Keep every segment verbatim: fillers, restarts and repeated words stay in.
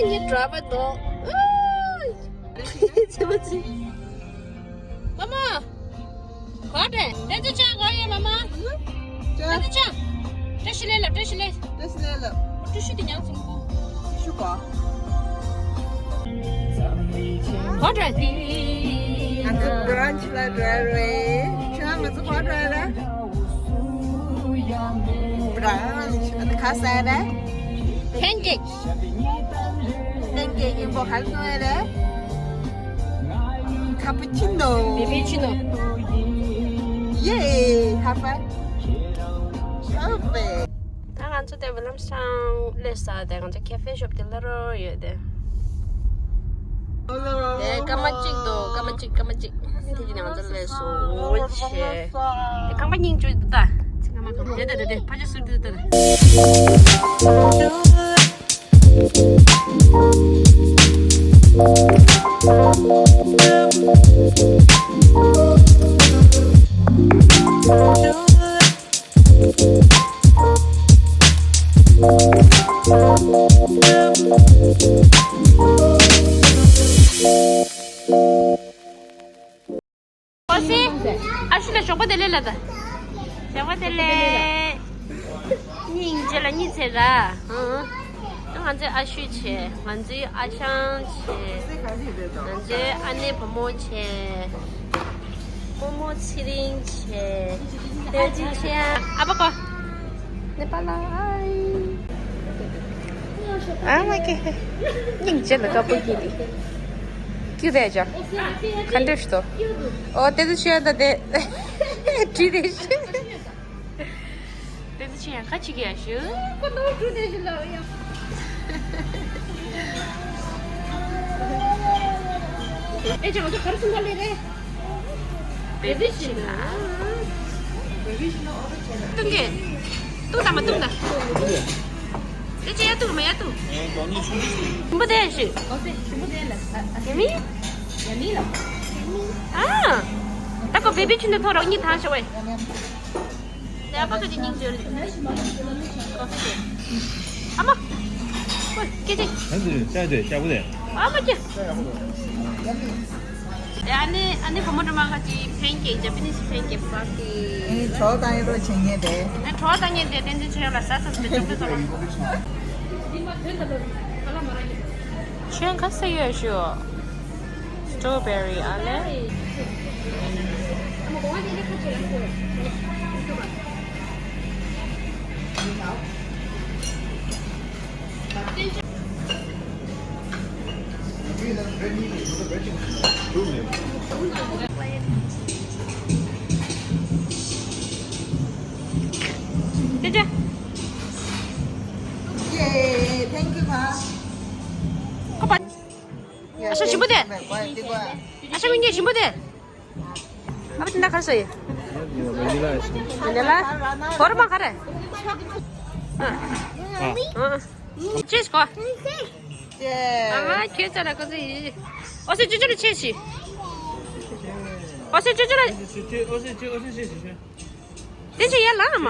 ངའི་གྲྭ་པ་དོ། ཨོའི། ཚེ་མ་ཚེ། མ་མ། ག་རེ། བསྟན་འཛིན་ཆང་ག་ཡོད། མ་མ། བསྟན་འཛིན་ཆང་། བཀྲ་ཤིས་བདེ་ལེགས། བཀྲ་ཤིས་བདེ་ལེགས། བཀྲ་ཤིས་བདེ་ལེགས། བཀྲ་ཤིས་དེ་ཉང་ཚིག་པོ། ཤུ་གོ། ག་རེ། ང་ཚོ་བྷི་རན་ཆི་ལ་འགྲོ་ཡ་རེད། ཁྱོད་ང་ཚོ་ག་པར་འགྲོ་ཡ་རེད། བྷི་རན་ཆི་ལ་ག་ཟ་ཡ་རེད། ཕན་ཀེག་ཕན་ཀེག་ཡིན་པོ། ག་རེ་འཐུང་ཡ་རེད། ཁ་པུ་ཆི་ནོ། བེ་བེ་ཆི་ནོ། ཡེ། ཧ་ཧྥ། ཨོ་བེ། ད་ང་ཚོ་དེ་ཝི་ལམ་སི་ཊའུན་སླེབས་ཚར། དེ་ང་ཚོ་ཁེ་ཧྥེ་ཤོབ་དེ་སླེབས་རོགས་ཡོད་དེ། དེ་སྐར་མ་གཅིག་འདུག་སྐར་མ་གཅིག་སྐར་མ་གཅིག་དེ་ནས་ང་ཚོ་སླེབས་སོང་། འོ་ཆེ། དེ་ཁང་པ་རྙིང་བཅུག་འདུག་ད། ཚིག་སྐར་མ་ཁང་པ་དེ་དེ་དེ་དེ་ཕ་ཆུ་ཟུར་དེ་དེ་དེ། ཨོ་སི། ཨ་ཤུ་ལ་ཞོགས་པ་བདེ་ལེགས་ལབ་དང་། ཞོགས་པ་བདེ་ལེགས། སྙིང་རྗེ་ལ་གཉིད་ཚད་ར། ཨང་། ང་ཚོའི་ཨ་ཤུ་བྱས། ང་ཚོའི་ཨ་ཞང་བྱས། ང་ཚོའི་ཨ་ནེ་བུ་མོ་བྱས། རྨོ་མོ་ཚེ་རིང་བྱས། བསྟན་འཛིན་བྱས། ཨ་ཕ་ཁོ། ནེ་པ་ལ་ཨའི། ཨ་མ་ཀེ། སྙིང་རྗེ་ལ་དཀར་པོ་སྐྱིད་དེ། ཀྱུ་དེ་ཅོ། ག་འདྲ་ཞིག་ཏོ། ཨོ་དེ་ཚོ་ཤོད་ད་དེ། བྲིས་དེ་ཤི། དེ་ཚོ་ཆེ་ཡང་ཁ་ཅིག་ཡ་ཞུ། ཁོ་ནོར་འགྲོ་ནས་ཞུ་ལ་ཡ། ཨེ་ཅག་ང་ཚོ་ག་རེ་གསུང་ག་ལེ་རེད། བེ་བི་ཤི་ན། བཏུང་གི། བཏུང་དང་མ་བཏུང་དང་། དེ་ཅི་ཡ་བཏུང་མ་ཡ་བཏུང་། ཞིམ་པོ་དེ་ཡ་ཞུ། ཡ་མི། ཨ། ད་ཁོ་བེ་བི་ཆུ་ནས་ཐོ་རོག་གཉིས་ཐང་ཤོག་ཝེ། ལས་པ་ག་ཅི་སྙིང་རྗེ་རེད། ཨ་མ། ཨོ་སྐད་ཅིག་ཧན་དེ་ཤ་དེ་ཤ་བོ་དེ། ཨ་མ་ཀྱ། ཨ་ནི་ཨ་ནི་བུ་མོ་འགྲོ་མ་ག་ཅི་ཕན་ཀེག་ཇ་པ་ནི་སི་ཕན་ཀེག་པ་ཀི། ཨེ་གྲོགས་དང་ཡོད་རོགས་བྱེད་ངེས་དེ། ཨ་གྲོགས་དང་ངེས་དེ་བསྟན་འཛིན་ཆོས་ལ་ཟ་ས་ས་ཅོག་ཏུ་ཟ་བ། ཆོས་ག་ས་ཡོད་ཞུ། སི་ཊོ་བེ་རི་ཨ་ལེ། ཡེ། Thank you, Pa. ཨ་ཤ་ཞིམ་པོ་དེ། ཨ་ཤ་ངུ་ཉེ་ཞིམ་པོ་དེ། ཨ་ཕ་དེ་འདྲ་ག་རེ་ཟ་ཡི། ཝ་ནི་ལ་ཡི་ཟ། ཝ་ནི་ལ། གོ་ར་མ་ག་རེ། ཨ། ཨ། ཅེས་གོ། ཨ་མ་ཁྱོད་ཚ་ལ་གོ་ཚ་ཡི། ཨོ་སི་ཅོ་ཅོ་ལ་ཆེ་ཞི། ཨོ་སི་ཅོ་ཅོ་ལ། དེ་ཆེ་ཡ་ལ་མ།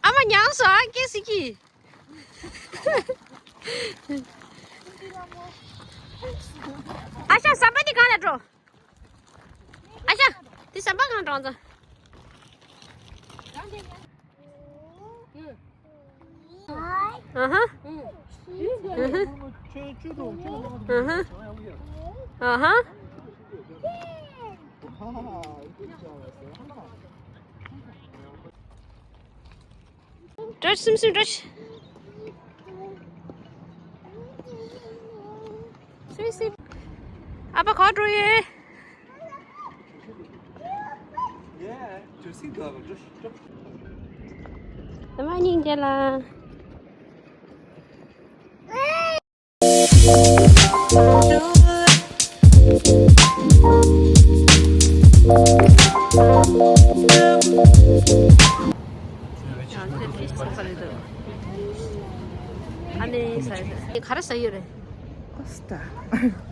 ཨ་མ་ཉང་སོ་ཨ་ཀེ་སི་ཀི། ཨ་ཤ་ཟམ་པ་འདི་གང་ལ་འགྲོ། ཨ་ཤ་འདི་ཟམ་པ་གང་འགྲོ་ཙང་། ཨ་ཧ། ཨ་ཧ། ཨ་ཧ། འགྲོ་སིམ་སིམ་འགྲོ། སིམ་སིམ། ཨ་ཕ་ག་པར་འགྲོ་ཡོད། ཨ་མ་སྙིང་རྗེ་ལ། ཨ་ནི་ས་ཡི་ག་རེ་ཟ་ཡོད་རེད། ཨོ་སི་ཏ།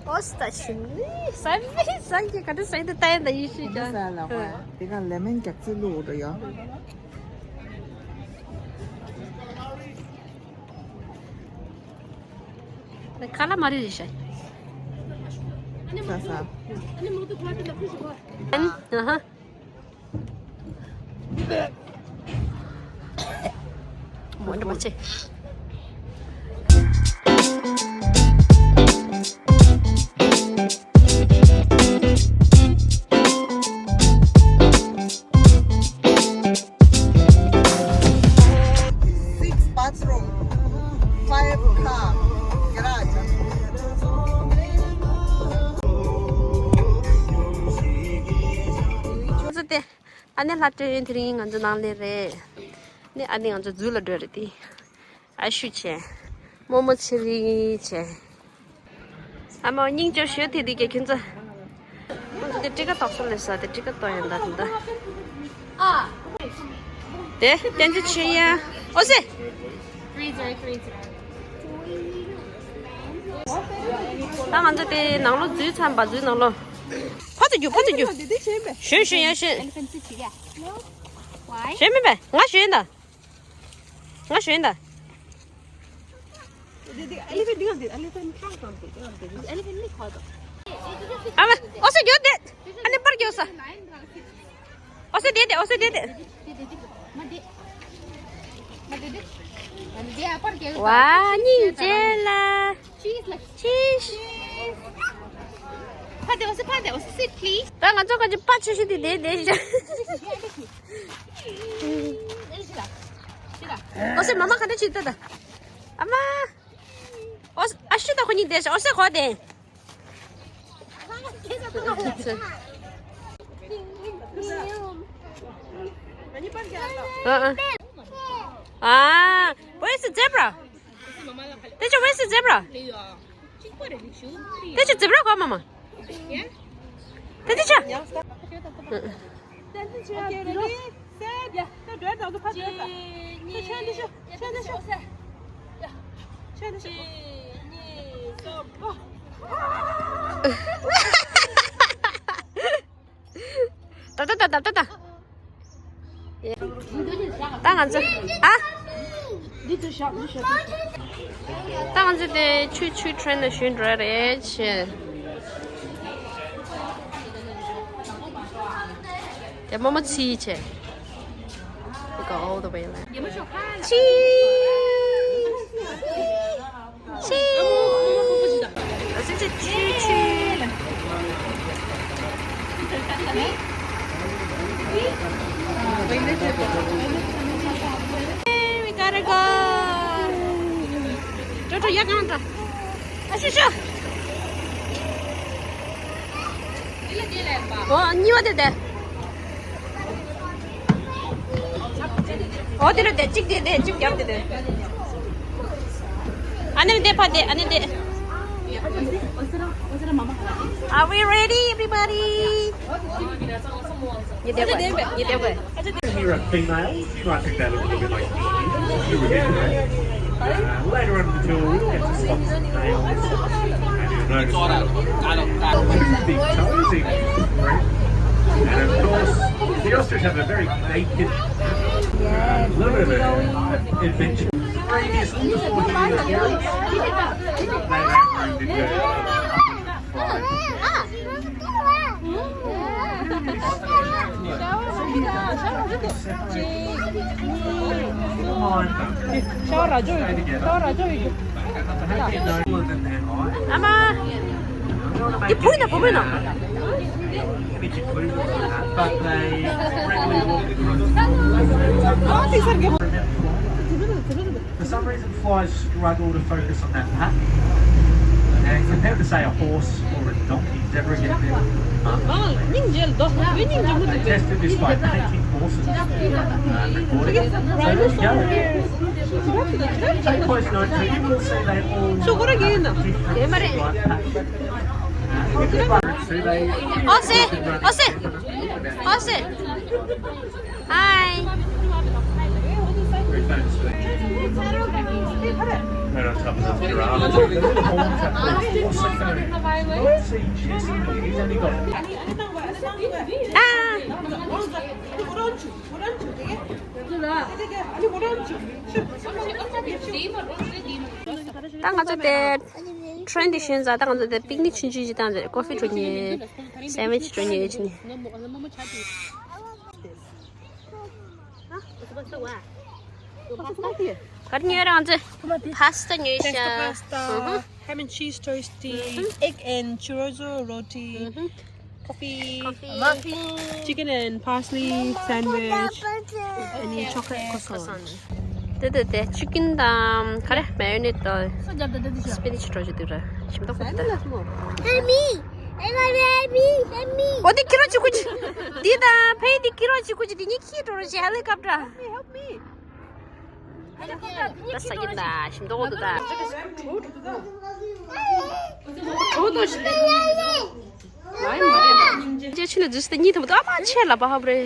ཨོ་སི་ཏ་ཆུ་ནི་ཟ་མི་ཟ་གི་ག་རེ་ཟ་ཡི་དེ་ལྟ་ཡ་ད་ཡི་ཤི་ཅང་། ཟ་ལ་བ་དེ་ག་ལེ་མོན་རྒྱག་ཚུལ་བླུགས་འགྲོ་ཡོད། ཁ་ལ་མ་རེད་རེད་ཤག་ས་ས། ཨན། ཨ་ཧ། མོ་འདྲ་མ་བྱེད། Six bathroom, five car garage. ང་ཚོ་དེ་ཨ་ནེ་ལྷ་སྒྲོན་དེ་རིང་ང་ཚོ་ནང་ལ་རེད། ནི་ཨ་ནེ་ང་ཚོ་འཛུལ་ལ་འགྲོ་རེད་དེ། ཨ་ཤུ་བྱས། རྨོ་མོ་ཚེ་རིང་བྱས། ཨ་མ་སྙིང་རྗེ་ཞུ་དེ་དུས་ཀྱི་ཁྱོད་ཚོ། ཁོང་ཚོ་དེ་སྤྲི་ཀ་དོག་སོ་ལས་ས་དེ་སྤྲི་ཀ་དོག་ཡན་ད་དེ་འདྲ། དེ་བསྟན་འཛིན་ཆོས་དབྱངས། ཨོ་སེ། ད་ང་ཚོ་དེ་ནང་ལོགས་འཛུལ་ཚར་བ་འཛུལ་ནང་ལོགས། ཕར་ཚུར་རྒྱུག་ཕར་ཚུར་རྒྱུག་ཞོན་ཞོན་ཡ་ཞོན། ཞོན་མིན་པས་ང་ཞོན་ད། ང་ཞོན་ད། ཨ་མ། ཨོ་སེ་རྒྱུག་དེ། ཨ་ནི་པར་རྒྱུག་ས། ཨོ་སེ་དེ་དེ་ཨོ་སེ་དེ་དེ། ཝ་སྙིང་རྗེ་ལ། ཕ་དེ་ཨོ་སེ་ཕ་དེ་ཨོ་སེ་sit please. ད་ང་ཚོ་ག་ཅི་པ་ཆུ་ཤི་དེ་དེ་དེ། ཨོ་སེ་མ་མ་ག་འདྲ་བྱེད་ད་ད། ཨ་མ། ཨོ་སེ་ཨ་ཤི་ད་ཁོ་གཉིས་བསྡད་ཤག་ཨོ་སེ་གོ་དེ། ཨ་ཨ། ཨ། Where's the zebra? དེ་ཆ་where's the zebra? དེ་ཆ་zebra གོ་མ་མ། དེ་དེ་ཆ། Okay, ready, set. ད་འགྲོ་ད་འགྲོ་ཕར་འགྲོ་ད། ཁྱོད་འདི་ཤོག་ཁྱོད་འདི་ཤོག་ཁྱོད་འདི་ཤོག་ད་ད་ད་ད་ད། ད་ང་ཚོ་ཨ། ད་ང་ཚོ་དེ་ཆུ་ཆུ་train་ནང་ཞོན་འགྲོ་ཡ་རེད་ཆེ། དེ་རྨོ་མོ་ཚེ་རིང་བྱས། We go all the way left. ཚེ་རིང་། ཚེ་རིང་། ཨ་ཙི་ཙི་ཚེ་རིང་། We gotta go. འགྲོ་འགྲོ་ཡར་གང་འགྲོ། ཨ་ཤུ་ཤུ། ཨོ་གཉིས་པ་དེ་དེ། ཨོ་དེ་ལ་དེ་གཅིག་དེ་དེ་གཅིག་རྒྱབ་དེ་དེ། ཨ་ནེ་དེ་ཕ་དེ་ཨ་ནེ་དེ། Are we ready, everybody? You did what? You did what? Here are females. You might think they look a little bit like you would get there. Uh, later on in the tour, we'll get to spot some males. And you'll notice they have two big toes in red. And of course, the ostrich have a very naked, uh, little bit of a adventure. Previously, before he was here, they ran round in the ཤ་བ་ར་ཅོ་ཡོད་རྒྱུ། ཤ་བ་ར་ཅོ་ཡོད་རྒྱུ། ཨ་མ། འདི་བུ་ཡིན་ན་བུ་མོ་ཡིན་ན། But they regularly walk across. ཨ་ཏི་སར་གི། For some reason, flies struggle to focus on that pattern. And compared to, say, a horse or a donkey, zebra get a bit, um, they tested this by painting horses and recording it. So there you go. Take close notes, and you will see they all have different stripe patterns. Ose, ose, ose. Hi. Right on top of the giraffe. Look at the horns, that horns. What's the phone? Let's see, Jesse. He's only got ད་ང་ཚོ་དེ། Transition ཟ་ད་ང་ཚོ་དེ་པིག་ནིག་ཆུང་ཆུང་ཞིག་བཏང་ཚེ་ཀོ་ཕི་འགྲོ་ཉེ། སེན་ཝིཆ་འགྲོ་ཉེ་ཡོད་ཆི་ནི། གར་ཉོས་རང་ཚོ། pasta ཉོས་ཤག Pesto pasta, ham and cheese toasty, egg and chorizo roti, coffee, muffin, chicken and parsley sandwich, and chocolate croissant. དེ་དེ་དེ་ཅི་ཀིན་དང་ག་རེ་མ་ཡོ་ནེ་དང་སི་པི་ནི་ཆི་འགྲོ་ཅི་འདུག་ར་ཞིམ་ཏོག་པོ་འདུག Help me! I got help me! Help me! འོ་དེ་ཁྱི་རོ་ཅི་ཀུ་ཅི། འདི་དང་ཕའི་འདི་ཁྱི་རོ་ཅི་ཀུ་ཅི། འདི་གཉིས་ཁྱི་འགྲོ་རོ་ཅི། ཧེ་ལི་ཀོབ་ཊར། Help me! ད་ས་ཀིན་ད་ཞིམ་ཏོག་པོ་འདུག་ད། ཁྲོ་ཏོ་ཞིམ། ཅེ་ཆི་ནི་ཛུས་ཏེ་གཉིས་ཐུབ་འདུག་ཨ་མ་ཆེ་ལ་བ་ཧབ་རེ།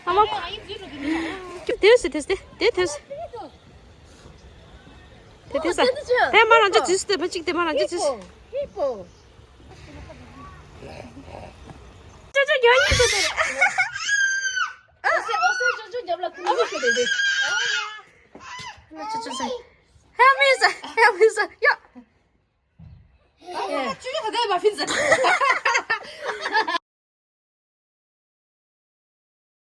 ཨ་མ། དེ་སི་དེ་སི་དེ་དེ་སི། དེ་དེ་སི། དེ་མ་རང་ཅི་ཛུས་ཏེ་བ་ཅིག་དེ་མ་རང་ཅི་ཛུས། ཅོ་ཅོ་རྒྱག་ཡིན་ཟེར་ཏེ། ཨོ་སེ་ཨོ་སེ་ཅོ་ཅོ་རྒྱབ་ལ་ཁུ་ལུ་ཤོད་དེ་དེ། ཅོ་ཅོ་ཟེར། Help me sir, help me sir. ཡོ། ཅོ་ཅོ་ག་དེ་བ་ཕིན་ཟེར།